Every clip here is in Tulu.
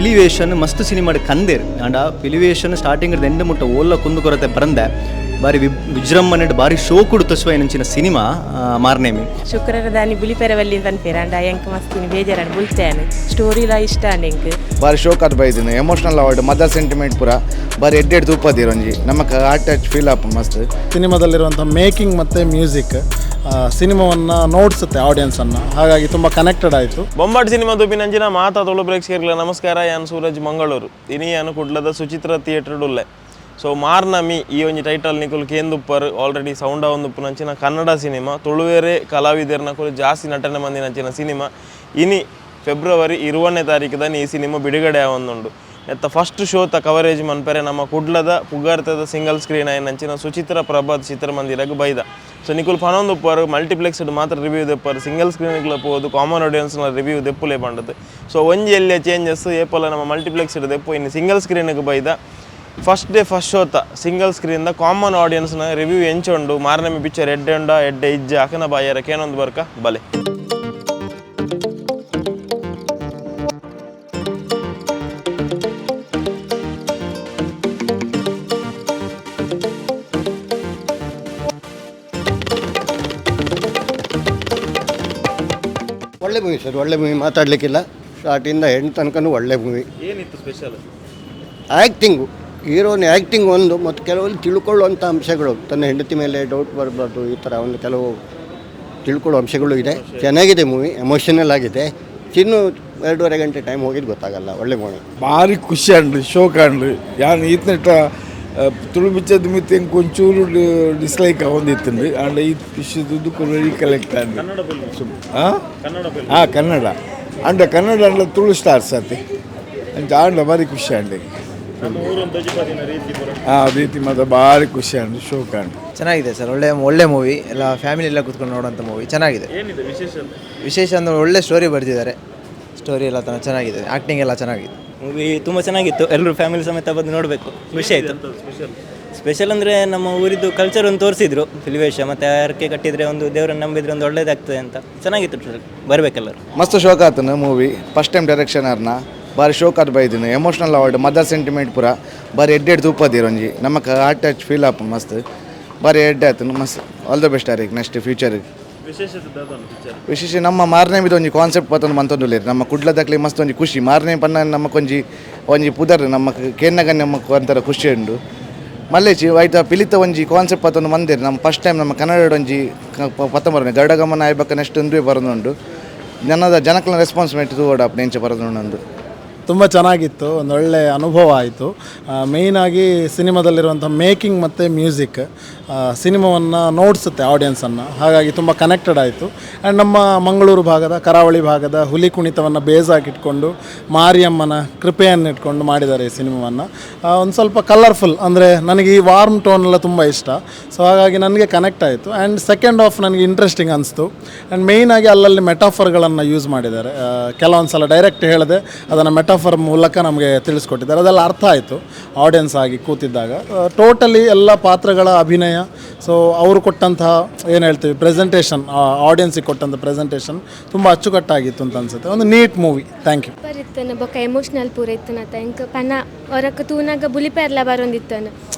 ಪಿಲಿವೇಶನ್ ಮಸ್ತ್ ಸಿನಿಮಾಡ್ ಕಂದೇರ್ ಆಂಡ ಪಿಲಿವೇಶನ್ ಸ್ಟಾರ್ಟಿಂಗ್ ಎಂಡ್ ಮುಟ್ಟ ಓಲ್ಲ ಕುಂದು ಕೊರತೆ ಬರಂದೆ ಬಾರಿ ವಿಜೃಂಭಣೆಡ್ ಬಾರಿ ಶೋಕುಡು ತೋಚ್ಪಾಯಿನಂಚಿನ ಸಿನಿಮಾ ಮಾರ್ನೇಮಿ. ಶುಕ್ರವಾರದಾನಿ ಬುಲಿಪೆರವಲ್ಲಿ ಪನ್ಪೇರ್ ಅಂಡ ಎಂಕ್ ಮಸ್ತಿನಿ ಬೇಜಾರಾಂಡ್ ಬುಲ್ತೇನೆ. ಸ್ಟೋರಿಲ ಇಷ್ಟ ಅಂಡ್ ಎಂಕ್. ಬಾರಿ ಶೋಕ್ ಆದ್ ಬೈದಿನ. ಎಮೋಷನಲ್ ಅವಾರ್ಡ್, ಮದರ್ ಸೆಂಟಿಮೆಂಟ್ ಪೂರ ಬಾರಿ ಎಡ್ಡೆಡ್ ತೂಪದಿರ. ಒಂಜಿ ನಮಕ್ heart touch feel ಆಪುಂಡು ಮಸ್ತ್. ಸಿನಿಮಾದಲ್ಲಿರುವಂಥ ಮೇಕಿಂಗ್ ಮತ್ತು ಮ್ಯೂಸಿಕ್ ಸಿನಿಮಾವನ್ನು ನೋಡಿಸುತ್ತೆ ಆಡಿಯನ್ಸನ್ನು. ಹಾಗಾಗಿ ತುಂಬ ಕನೆಕ್ಟೆಡ್ ಆಯಿತು. ಬೊಂಬಾಟ್ ಸಿನಿಮಾ ತೂಪಿನಂಚಿನ ಮಾತಾ ತುಳು ಪ್ರೇಕ್ಷಕರಿಗೆ ನಮಸ್ಕಾರ. ಯಾನ್ ಸೂರಜ್ ಮಂಗಳೂರು. ಇನಿ ಯಾನ್ ಕುಡ್ಲದ ಸುಚಿತ್ರ ಥಿಯೇಟರ್ ಉಲ್ಲೆ. ಸೊ ಮಾರ್ನಮಿ ಈ ಒಂಜಿ ಟೈಟಲ್ ನಿಕುಲು ಕೇಂದುಪ್ಪರ್ ಆಲ್ರೆಡಿ. ಸೌಂಡ್ ಆವೊಂದುಪ್ಪುನಂಚಿನ ಕನ್ನಡ ಸಿನಿಮಾ, ತುಳುವೇರೆ ಕಲಾವಿದರ್ನಕುಲು ಜಾಸ್ತಿ ನಟನೆ ಮಂದಿನಂಚಿನ ಸಿನಿಮಾ. ಇನಿ ಫೆಬ್ರವರಿ 20ನೇ ತಾರೀಕುದಾನಿ ಈ ಸಿನಿಮಾ ಬಿಡುಗಡೆ ಆವೊಂದುಂಡು. ಎತ್ತ ಫಸ್ಟ್ ಶೋತ ಕವರೇಜ್ ಮನ್ಪೆರೆ ನಮ್ಮ ಕುಡ್ಲದ ಪುಗಾರ್ತದ ಸಿಂಗಲ್ ಸ್ಕ್ರೀನ್ ಆಯಿನಂಚಿನ ಸುಚಿತ್ರ ಪ್ರಭಾತ್ ಚಿತ್ರಮಂದಿರಗ್ ಬೈದ. ಸೊ ನಿಕುಲು ಪನೊಂದುಪ್ಪರು, ಮಲ್ಟಿಪ್ಲೆಕ್ಸ್ ಮಾತ್ರ ರಿವ್ಯೂ ದೆಪ್ಪರು, ಸಿಂಗಲ್ ಸ್ಕ್ರೀನ್ಗ್ಲ ಪೋದು ಕಾಮನ್ ಆಡಿಯನ್ಸ್ನ ರಿವ್ಯೂ ದೆಪ್ಪುಲೆ ಪಂಡದು. ಸೊ ಒಂಜಿ ಎಲ್ಯ ಚೇಂಜಸ್, ಏಪಲ ನಮ್ಮ ಮಲ್ಟಿಪ್ಲೆಕ್ಸ್ ದೆಪ್ಪು, ಇನ್ನು ಸಿಂಗಲ್ ಸ್ಕ್ರೀನ್ಗೆ ಬೈದ. First day first ಶೋತ single ಸ್ಕ್ರೀನ್ದ common ಆಡಿಯನ್ಸ್ನ review ಎಂಚುಂಡು, ಮಾರ್ನಮಿ ಪಿಕ್ಚರ್ ಎಡ್ಡೆ ಉಂಡ ಎಡ್ಡೆ ಇಜ್ಜ, ಅಕನ ಬಾಯರ ಕೇನೊಂದು ಬರ್ಕ ಬಲೆ. ಒಳ್ಳೆ ಮೂವಿ ಸರ್, ಒಳ್ಳೆ ಮೂವಿ, ಮಾತಾಡಲಿಕ್ಕಿಲ್ಲ. ಸ್ಟಾರ್ಟಿಂದ ಎಂಡ್ ತನಕನೂ ಒಳ್ಳೆ ಮೂವಿ. ಏನಿತ್ತು ಸ್ಪೆಷಲ್? ಆ್ಯಕ್ಟಿಂಗು, ಹೀರೋನ ಆ್ಯಕ್ಟಿಂಗ್ ಒಂದು ಮತ್ತು ಕೆಲವೊಂದು ತಿಳ್ಕೊಳ್ಳುವಂಥ ಅಂಶಗಳು, ತನ್ನ ಹೆಂಡತಿ ಮೇಲೆ ಡೌಟ್ ಬರಬಾರ್ದು, ಈ ಥರ ಒಂದು ಕೆಲವು ತಿಳ್ಕೊಳ್ಳೋ ಅಂಶಗಳು ಇದೆ. ಚೆನ್ನಾಗಿದೆ ಮೂವಿ, ಎಮೋಷನಲ್ ಆಗಿದೆ. ಚಿನ್ನು 2.5 ಗಂಟೆ ಟೈಮ್ ಹೋಗಿದ್ದು ಗೊತ್ತಾಗಲ್ಲ. ಒಳ್ಳೆ ಮೂವಿ. ಭಾರಿ ಖುಷಿ ಅಂಡ್ರಿ, ಶೋಕ್ ಅಂಡ್ರಿ. ಯಾನ್ ಈತ್ನೆಟ ತುಳು ಪಿಕ್ಚರ್ ಮಿತ್ ಎಂಕ್ ಒಂಚೂರು ಡಿಸ್ಲೈಕ್ ಆವೊಂದಿತ್ತುಂಡು. ಆಂಡ ಈ ಪಿಕ್ಚರ್ ರೀಕಲೆಕ್ಟ್ ಆಂಡ್. ಹಾಂ ಹಾಂ ಕನ್ನಡ ಅಂಡ, ಕನ್ನಡ ಅಂಡ ತುಳು ಸ್ಟಾರ್ಸ್ ಅತಿ ಅಂಚ ಆಂಡ ಭಾರಿ ಖುಷಿ ಅಂಡ್. ಹಾಂ, ರೀತಿ ಮಾತ್ರ ಭಾರಿ ಖುಷಿ ಅಂಡ್, ಶೋಕ್ ಅಂಡ್. ಚೆನ್ನಾಗಿದೆ ಸರ್, ಒಳ್ಳೆ ಒಳ್ಳೆ ಮೂವಿ. ಎಲ್ಲ ಫ್ಯಾಮಿಲಿ ಎಲ್ಲ ಕೂತ್ಕೊಂಡು ನೋಡೋಂಥ ಮೂವಿ, ಚೆನ್ನಾಗಿದೆ. ಏನಿದೆ ವಿಶೇಷ? ವಿಶೇಷ ಅಂದರೆ ಒಳ್ಳೆ ಸ್ಟೋರಿ ಬರೆದಿದ್ದಾರೆ. ಸ್ಟೋರಿ ಎಲ್ಲ ಚೆನ್ನಾಗಿದೆ, ಆ್ಯಕ್ಟಿಂಗ್ ಎಲ್ಲ ಚೆನ್ನಾಗಿದೆ. ಮೂವಿ ತುಂಬ ಚೆನ್ನಾಗಿತ್ತು. ಎಲ್ಲರೂ ಫ್ಯಾಮಿಲಿ ಸಮೇತ ಬಂದು ನೋಡಬೇಕು. ಖುಷಿ ಆಯಿತು. ಸ್ಪೆಷಲ್? ಸ್ಪೆಷಲ್ ಅಂದರೆ ನಮ್ಮ ಊರಿದ್ದು ಕಲ್ಚರ್ ಒಂದು ತೋರಿಸಿದ್ರು, ಪಿಲಿವೇಶ ಮತ್ತು ಹರಕೆ ಕಟ್ಟಿದರೆ, ಒಂದು ದೇವರನ್ನು ನಂಬಿದರೆ ಒಂದು ಒಳ್ಳೇದಾಗ್ತದೆ ಅಂತ. ಚೆನ್ನಾಗಿತ್ತು, ಬರಬೇಕೆಲ್ಲರೂ. ಮಸ್ತ್ ಶೋಕ್ ಆತನ movie. First time direction ಆರ್ನ. ಬಾರಿ ಶೋಕ್ ಆದ್ ಬೈದಿನ. ಎಮೋಷನಲ್ ಅವಾರ್ಡ್, ಮದರ್ ಸೆಂಟಿಮೆಂಟ್ ಪೂರ ಬಾರಿ ಎಡ್ಡೆಡ್ ತೂಪದಿರ. ಒಂಜಿ ನಮಕ್ heart touch feel ಆಪುಂಡು ಮಸ್ತ್. ಬಾರಿ ಎಡ್ಡೆ ಆತನು ಮಸ್ತ್. All the best ಆರಿಗೆ next future. ವಿಶೇಷತೆ ದಾದ ಪಿಕ್ಚರ್? ವಿಶೇಷ ನಮ್ಮ ಮಾರ್ನೇಮಿದ ಒಂಜಿ ಕಾನ್ಸೆಪ್ಟ್ ಪತ್ತೊಂದು ಮಂತೊಂದುಲ್ಲೆರ್. ನಮ್ಮ ಕುಡ್ಲದಕ್ಲೆ ಮಸ್ತ್ ಒಂಜಿ ಖುಷಿ. ಮಾರ್ನೇ ಪನ್ನ ನಮಕೊಂಜಿ ಒಂಜಿ ಪುದರ್, ನಮ್ಮ ಕೇನ್ನಗ ನಮಕ್ ಒಂಥರ ಖುಷಿ ಉಂಡು. ಮಲ್ಲೇಚಿ ಐತ ಪಿಲಿತ ಒಂಜಿ ಕಾನ್ಸೆಪ್ಟ್ ಪತ್ತೊಂದು ಮಂದಿರ್. ನಮ್ಮ ಫಸ್ಟ್ ಟೈಮ್ ನಮ್ಮ ಕನ್ನಡ ಒಂಜಿ ಪತ್ತೊಂಬರನೆ ಗರುಡಗಮನ ಆಯ್ಬಕ್ಕ ನೆಕ್ಸ್ಟ್ ಒಂದುವೆ ಬರೋದುಂಡು. ಜನದ ಜನಕ್ಲ ರೆಸ್ಪಾನ್ಸ್ ಮೆಟ್ ತೂವಡ ಎಂಚ ಬರೋದುಂಡು. ತುಂಬ ಚೆನ್ನಾಗಿತ್ತು, ಒಂದು ಒಳ್ಳೆ ಅನುಭವ ಆಯಿತು. ಮೇಯ್ನಾಗಿ ಸಿನಿಮಾದಲ್ಲಿರುವಂಥ ಮೇಕಿಂಗ್ ಮತ್ತು ಮ್ಯೂಸಿಕ್ ಸಿನಿಮಾವನ್ನು ನೋಡಿಸುತ್ತೆ ಆಡಿಯನ್ಸನ್ನು. ಹಾಗಾಗಿ ತುಂಬ ಕನೆಕ್ಟೆಡ್ ಆಯಿತು. ಆ್ಯಂಡ್ ನಮ್ಮ ಮಂಗಳೂರು ಭಾಗದ, ಕರಾವಳಿ ಭಾಗದ ಹುಲಿ ಕುಣಿತವನ್ನು ಬೇಸಾಗಿಟ್ಕೊಂಡು, ಮಾರಿಯಮ್ಮನ ಕೃಪೆಯನ್ನು ಇಟ್ಕೊಂಡು ಮಾಡಿದ್ದಾರೆ ಈ ಸಿನಿಮಾವನ್ನು. ಒಂದು ಸ್ವಲ್ಪ ಕಲರ್ಫುಲ್, ಅಂದರೆ ನನಗೆ ಈ ವಾರ್ಮ್ ಟೋನ್ ಎಲ್ಲ ತುಂಬ ಇಷ್ಟ. ಸೊ ಹಾಗಾಗಿ ನನಗೆ ಕನೆಕ್ಟ್ ಆಯಿತು. And second half ನನಗೆ ಇಂಟ್ರೆಸ್ಟಿಂಗ್ ಅನಿಸ್ತು. ಆ್ಯಂಡ್ ಮೇಯ್ನಾಗಿ ಅಲ್ಲಲ್ಲಿ ಮೆಟಾಫರ್ಗಳನ್ನು ಯೂಸ್ ಮಾಡಿದ್ದಾರೆ. ಕೆಲವೊಂದು ಸಲ ಡೈರೆಕ್ಟ್ ಹೇಳದೆ ಅದನ್ನು ಮೆಟಾಫರ್ ಮೂಲಕ ನಮಗೆ ತಿಳಿಸ್ಕೊಟ್ಟಿದ್ದಾರೆ. ಅದೆಲ್ಲ ಅರ್ಥ ಆಯಿತು ಆಡಿಯನ್ಸ್ ಆಗಿ ಕೂತಿದ್ದಾಗ. ಟೋಟಲಿ ಎಲ್ಲ ಪಾತ್ರಗಳ ಅಭಿನಯ, ಸೊ ಅವರು ಕೊಟ್ಟಂತಹ, ಏನು ಹೇಳ್ತೀವಿ, ಪ್ರೆಸೆಂಟೇಷನ್, ಆಡಿಯನ್ಸಿಗೆ ಕೊಟ್ಟಂಥ ಪ್ರೆಸೆಂಟೇಷನ್ ತುಂಬ ಅಚ್ಚುಕಟ್ಟಾಗಿತ್ತು ಅಂತ ಅನಿಸುತ್ತೆ. ಒಂದು neat movie. Thank you. Super ಇತ್ತನ. ಬೊಕ್ಕ ಎಮೋಷ್ನಲ್ ಪೂರ ಇತ್ತನತ. ಎಂಕ್ ಪನ್ನ ಹೊರಕ್ ತೂನಾಗ ಬುಲಿಪೆರ್ಲ ಬರೊಂದಿತ್ತನ.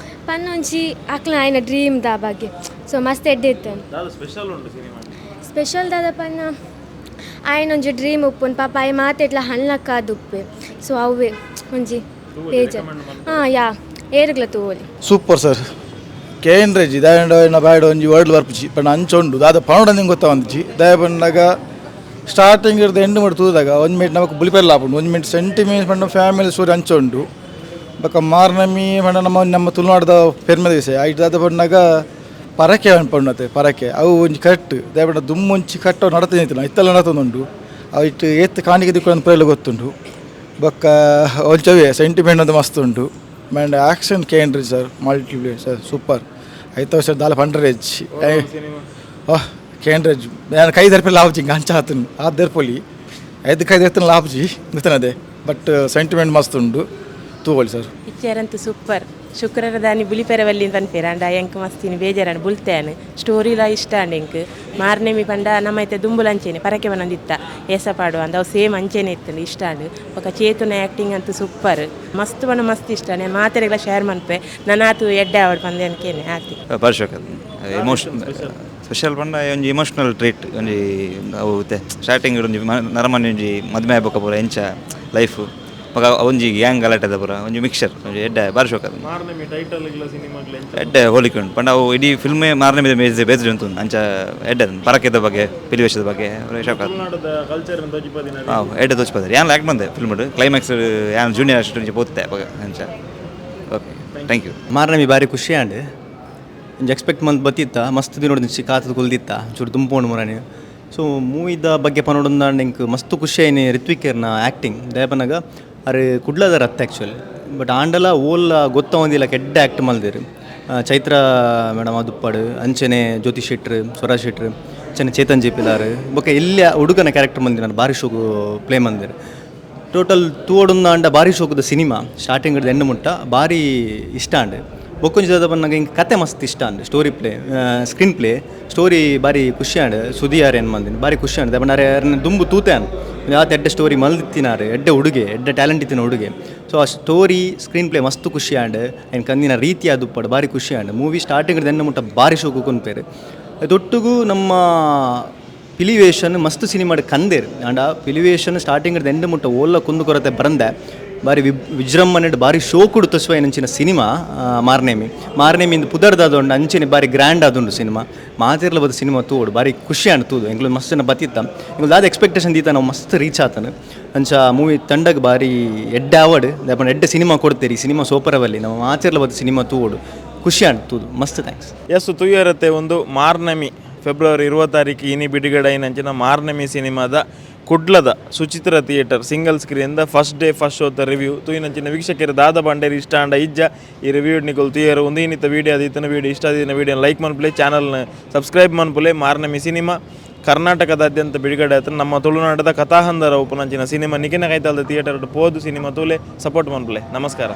ಪನ್ನ ಒಂಜಿ ಅಕ್ಲ ಆಯ್ನ ಡ್ರೀಮ್ ದ ಬಗ್ಗೆ. ಸೊ ಮಸ್ತ್ ಎಡ್ಡೆ ಇತ್ತನ. ದಾದ ಸ್ಪೆಷಲ್ ಉಂಟು ಸಿನಿಮಾ? ಸ್ಪೆಷಲ್ ದಾದ ಪನ್ನ, ಆಯ್ನ ಒಂಜಿ ಡ್ರೀಮ್ ಉಪ್ಪುನ್ ಪಾಪ ಆಯ್ ಮಾತೆಟ್ಲ ಹಣ್ಣಕ್ಕಾದುಪ್ಪೆ. ಸೊ ಅವೇ ಒಂಜಿ ಬೇಜಾರ್. ಹಾಂ, ಯಾ ಏರುಗ್ಲ ತೂವೊಲಿ. Super sir. ಕೇಂದ್ರಜಿ ದಾಯಂಡ ಬಾಯ್ಡ ಒಂಜಿ ವರ್ಲ್ಡ್ ಬರ್ಪುಜಿ ಪಂಡ ಅಂಚ ಉಂಡು. ದಾದ ಪನೋಡ ಗೊತ್ತ ಒಂಜಿ ದಾಯ ಪಂಡಾಗ ಸ್ಟಾರ್ಟಿಂಗ್ ಇರ್ದು ಎಂಡ್ ಮಾಡಿ ತೂದಾಗ ಒಂಜಿ ಮಿನಿಟ್ ನಮಕ್ ಬುಲಿಪೆಲ್ಲ ಆಪುಂಡು. ಒಂಜಿ ಮಿನಿಟ್ ಸೆಂಟಿಮೆಂಟ್ ಪಂಡ ಫ್ಯಾಮಿಲಿ ಸ್ಟೋರಿ ಅಂಚ ಉಂಡು. ಬೊಕ್ಕ ಮಾರ್ನಮಿ ಪಂಡ ನಮ್ಮ ನಮ್ಮ ತುಳುನಾಡ್ದ ಪೆರ್ಮೆದ ವಿಷಯ. ಐಟ್ ದಾದ ಪಂಡಾಗ ಪರಕೆ ಪಂಡತೆ ಪರಕೆ ಅವು ಒಂಜಿ ಕಟ್ಟು ದಾಯ ಪಂಡ ದುಮ್ಮೊಂಚಿ ಕಟ್ಟೋ ನಡತೆ ನಿಂತಿನ ಇತ್ತಲ್ಲ ನಡತೊಂದುಂಡು. ಅವು ಇಟ್ಟು ಏತ್ ಕಾಣಿಕೆ ದಿಕ್ಕು ಪೂರೆಲ್ಲ ಗೊತ್ತುಂಡು. ಬೊಕ್ಕ ಒಂಚವೇ ಸೆಂಟಿಮೆಂಟ್ ಅಂತ ಮಸ್ತ್ ಉಂಟು. ಆ್ಯಂಡ್ ಆ್ಯಕ್ಷನ್ ಕೇಂದ್ರಿ sir, multiplay sir, super. ಐತ ಸರ್ ದಾಲ ಪಂಡ್ರೇಜ್ ಓಹ್ ಕೇಂದ್ರಜ್ ನಾನು ಕೈ ದರ್ಪಿ ಲಾಭಜಿ ಅಂಚ ಆತನು ಆ ದರ್ಪೊಲಿ ಐದು ಕೈ ದರ್ತಾನೆ ಲಾಭಜಿ ಗೊತ್ತನದೆ. ಬಟ್ ಸೆಂಟಿಮೆಂಟ್ ಮಸ್ತ್ ಉಂಟು, ತೂವೊಳಿ ಸರ್. ಪಿಕ್ಚರ್ ಅಂತೂ ಸೂಪರ್. ಶುಕ್ರವಾರದಾನಿ ಬುಲಿಪೆರವಲ್ಲಿ ಪನ್ಪೇರು ಅಂಡ ಎಂಕ್ ಮಸ್ತಿನಿ ಬೇಜಾರಾಂಡ್ ಬುಲ್ತೇನ್ ಸ್ಟೋರಿಲ ಇಷ್ಟ ಆಂಡ್ ಎಂಕ್ ಮಾರ್ನೆಮಿ ಪಂಡ ನಮ್ಮ ಇತ್ತೆ ದುಂಬುಲ ಅಂಚೆನೆ ಪರಕೆ ಬನೊಂದಿತ್ತ ಏಸ ಪಾಡುವ ಅಂದ್ ಅವು ಸೇಮ್ ಅಂಚೆನೆ ಇತ್ತುಂಡು ಇಷ್ಟ ಆಂಡ್ ಬೊಕ ಚೇತುನ ಆ್ಯಕ್ಟಿಂಗ್ ಅಂತೂ ಸೂಪರ್ ಮಸ್ತ್ ಪಂಡ ಮಸ್ತ್ ಇಷ್ಟ ಆಂಡ್ ಮಾತೆರೆಗ್ಲ ಶೇರ್ ಮನ್ಪೆ ನನಾತು ಎಡ್ಡೆ ಆವಡ್ ಪಂದ್ ಎನ್ಕೇನೆ ಆತೆ. ಬಾರಿ ಎಮೋಷನ್ ಸ್ಪೆಷಲ್ ಪಂಡ ಒಂಜಿ ಎಮೋಷ್ನಲ್ ಟ್ರೀಟ್ ಒಂಜಿ ಅವು ಸ್ಟಾರ್ಟಿಂಗ್ ಒಂಜಿ ನರಮನಿ ಒಂಜಿ ಮದ್ಮೆ ಆಯ್ಬೊಕ್ಕ ಪೂರ ಎಂಚ ಲೈಫ್ ಬೊಕ ಒಂಜಿ ಗ್ಯಾಂಗ್ ಗಲಾಟೆದ ಪೂರ ಒಂಜಿ ಮಿಕ್ಸರ್ ಒಂಜಿ ಎಡ್ಡೆ ಬಾರಿ ಶೋಕ ಅದು. ಮಾರ್ನೆಮಿ ಟೈಟಲ್ ಇಲ್ಲ ಸಿನಿಮಾಗ್ಲ ಎಂಚ? ಎಡ್ಡೆ ಹೋಲಿಕೆ ಉಂಟು ಪಂಡ ಅವು ಇಡೀ ಫಿಲ್ಮೇ ಮಾರ್ನೆಮಿ ಬೇಸ್ ಬೇಸ್ಡ್ ಉಂಟು. ಅಂಚ ಎಡ್ಡೆ ಅದು. ಪರಕೆದ ಬಗ್ಗೆ, ಪಿಲಿವೇಶದ ಬಗ್ಗೆ ಶೋಕ ಅದು. ತುಳುನಾಡದ ಕಲ್ಚರ್ ತೋಜಿಪದಿನ. ಹಾಂ, ಎಡ್ಡೆ ತೋಚ್ಪದಾರೆ. ಯಾನ್ ಲ್ಯಾಕ್ ಬಂದೆ ಫಿಲ್ಮ್ ಕ್ಲೈಮ್ಯಾಕ್ಸ್. ಯಾನ್ ಜೂನಿಯರ್ ಅಷ್ಟು ಒಂಜಿ ಪೋತೆ ಅಪಗ ಅಂಚ. Okay, thank you. Marnami ಬಾರಿ ಖುಷಿ ಆಂಡ್. ಒಂಜಿ ಎಕ್ಸ್ಪೆಕ್ಟ್ ಮಂತ್ ಬತ್ತಿತ್ತ, ಮಸ್ತ್ ದಿನೊಡು ಕಾತದ ಕುಲ್ದಿತ್ತ, ಚೂರು ದುಂಪೋಂಡು ಮುರಾನಿ. ಸೊ ಮೂವಿದ ಬಗ್ಗೆ ಪನೊಡೊಂದಾಂಡ ಎಂಕ್ ಮಸ್ತ್ ಖುಷಿ ಆಯ್ನಿ ರಿತ್ವಿಕರ್ನ ಆ್ಯಕ್ಟಿಂಗ್. ದಾಯೆ ಅರೆ ಕುಡ್ಲದ ರತ್ ಆ್ಯಕ್ಚುಲಿ, ಬಟ್ ಆಂಡಲ ಓಲ್ಲ ಗೊತ್ತವೊಂದಿಲ್ಲ ಕೆಡ್ಡ ಆ್ಯಕ್ಟ್ ಮಲ್ದೆರ್. ಚೈತ್ರ ಮೇಡಮ್ ಅದುಪ್ಪಡು, ಅಂಚನೆ ಜ್ಯೋತಿ ಶೆಟ್ರು, ಸ್ವರಾಜ್ ಶೆಟ್ರು, ಅಂಚನೆ ಚೇತನ್ ಜೇಪಿಲಾರ್ ಬೊಕ್ಕ ಎಲ್ಲಿ ಹುಡುಗನ ಕ್ಯಾರೆಕ್ಟರ್ ಮಂದಿನ ಬಾರಿ ಶೋಕು ಪ್ಲೇ ಮಂದಿರು. ಟೋಟಲ್ ತೂವೊಡೊಂದಾಂಡ ಬಾರಿ ಶೋಕುದ ಸಿನಿಮಾ. ಸ್ಟಾರ್ಟಿಂಗ್ ಹಿಡ್ದು ಎಂಡ್ ಮುಟ್ಟ ಬಾರಿ ಇಷ್ಟ ಆಂಡ್. ಬೊಕ್ಕೊಂಜಿ ದಾದ ಪನ್ನಗ ಇಂಕ್ ಕತೆ ಮಸ್ತ್ ಇಷ್ಟ ಆಂಡ್. Story play, screen play, story ಬಾರಿ ಖುಷಿ ಆಂಡ್. ಸುದಿಯಾರ್ ಏನ್ ಮಂದಿನ ಬಾರಿ ಖುಷಿ ಆಂಡ್. ದಾಯೆ ಪಂಡ ಅರೆನ ದುಂಬು ತೂತೆ ಆನ್ ಆತ ಎಡ್ಡೆ ಸ್ಟೋರಿ ಮಲ್ದಿತ್ತಿನಾರ್, ಎಡ್ಡೆ ಹುಡುಗೆ, ಎಡ್ಡೆ ಟ್ಯಾಲೆಂಟ್ ಇತ್ತಿನ ಹುಡುಗೆ. ಸೊ ಆ ಸ್ಟೋರಿ, ಸ್ಕ್ರೀನ್ ಪ್ಲೇ ಮಸ್ತ್ ಖುಷಿ ಆಂಡ್. ಐನ್ ಕಂದಿನ ರೀತಿ ಆದುಪ್ಪಡ್ ಬಾರಿ ಖುಷಿ ಆಂಡ್. ಮೂವಿ ಸ್ಟಾರ್ಟಿಂಗ್ ಹಿಡ್ದು ಎಂಡ್ ಮುಟ್ಟ ಬಾರಿ ಶೋಕು ಕೊನ್ಪೇರು. ದೊಟ್ಟುಗು ನಮ್ಮ ಪಿಲಿವೇಶನ್ ಮಸ್ತ್ ಸಿನಿಮಾಡ್ ಕಂದೇರ್. ಆಂಡ ಪಿಲಿವೇಶನ್ ಸ್ಟಾರ್ಟಿಂಗ್ ಹಿಡ್ದು ಎಂಡ್ ಮುಟ್ಟ ಓಲ್ಲ ಕುಂದು ಕೊರತೆ ಬರಂದೆ ಬಾರಿ ವಿಜೃಂಭಣೆಡ್ ಬಾರಿ ಶೋಕುಡು ತೋಚ್ಪಾಯಿನಂಚಿನ ಸಿನಿಮಾ ಮಾರ್ನೇಮಿ. ಮಾರ್ನೇಮಿ ಇಂದು ಪುದರ್ದಾದುಂಡು, ಅಂಚೆನೆ ಬಾರಿ ಗ್ರ್ಯಾಂಡ್ ಆದುಂಡು ಸಿನಿಮಾ. ಮಾತೆರ್ಲ ಬದು ಸಿನಿಮಾ ತೂವೊಡು. ಬಾರಿ ಖುಷಿ ಆಂಡ್ ತೂದು. ಎಂಕ್ಲು ಮಸ್ತ್ ಜನ ಬತ್ತಿತ್ತ, ಎಂಕುಲು ದಾದ ಎಕ್ಸ್ಪೆಕ್ಟೇಷನ್ ದೀತ ನಾವು ಮಸ್ತ್ ರೀಚ್ ಆತನು. ಅಂಚ ಮೂವಿ ತಂಡಗ್ ಬಾರಿ ಎಡ್ಡೆ ಆವಡ್. ದಾಯೆ ಪಂಡ ಎಡ್ಡೆ ಸಿನಿಮಾ ಕೊಡ್ತೇರಿ. ಸಿನಿಮಾ ಸೂಪರ್ ಅವಲ್ಲಿ. ನಾವು ಮಾತೆರ್ಲ ಬದು ಸಿನಿಮಾ ತೂವೊಡು. ಖುಷಿ ಆಂಡ್ ತೂದು. ಮಸ್ತ್ thanks. S, ತೂಯರತೆ ಒಂದು ಮಾರ್ನಮಿ ಫೆಬ್ರವರಿ 20 ತಾರೀಕು ಇನಿ ಬಿಡುಗಡೆ ಅಂಚಿನ ಮಾರ್ನಮಿ ಸಿನಿಮಾದ ಕುಡ್ಲದ Suchitra theatre single screen first day first ಶೋತ ರಿವ್ಯೂ ತೂಯಿನಂಚಿನ ವೀಕ್ಷಕರು ದಾದ ಬಂಡೇರಿ ಇಷ್ಟ ಅಂಡ ಇಜ್ಜ ಈ ರಿವ್ಯೂ ನಿಕುಲು ತೂಯರು. ಒಂದು ಇನ್ನಿತ ವೀಡಿಯೋ ಅದು ವೀಡಿಯೋ ಇಷ್ಟ ಆದಿನ ವೀಡಿಯೋ ಲೈಕ್ ಮನ್ಪುಲೆ, ಚಾನಲ್ನ ಸಬ್ಸ್ಕ್ರೈಬ್ ಮನ್ಪುಲೆ. ಮಾರ್ನಮಿ ಸಿನಿಮಾ ಕರ್ನಾಟಕದಾದ್ಯಂತ ಬಿಡುಗಡೆ ಆಯ್ತು. ನಮ್ಮ ತುಳುನಾಡದ ಕಥಾಹಂದರ ಉಪನಂಚಿನ ಸಿನಿಮಾ ನಿಕಿನ ಕೈತಾಲ್ದ ಥಿಯೇಟರ್ ಪೋದು ಸಿನಿಮಾ ತೂಲೆ, ಸಪೋರ್ಟ್ ಮನ್ಪುಲೆ. ನಮಸ್ಕಾರ.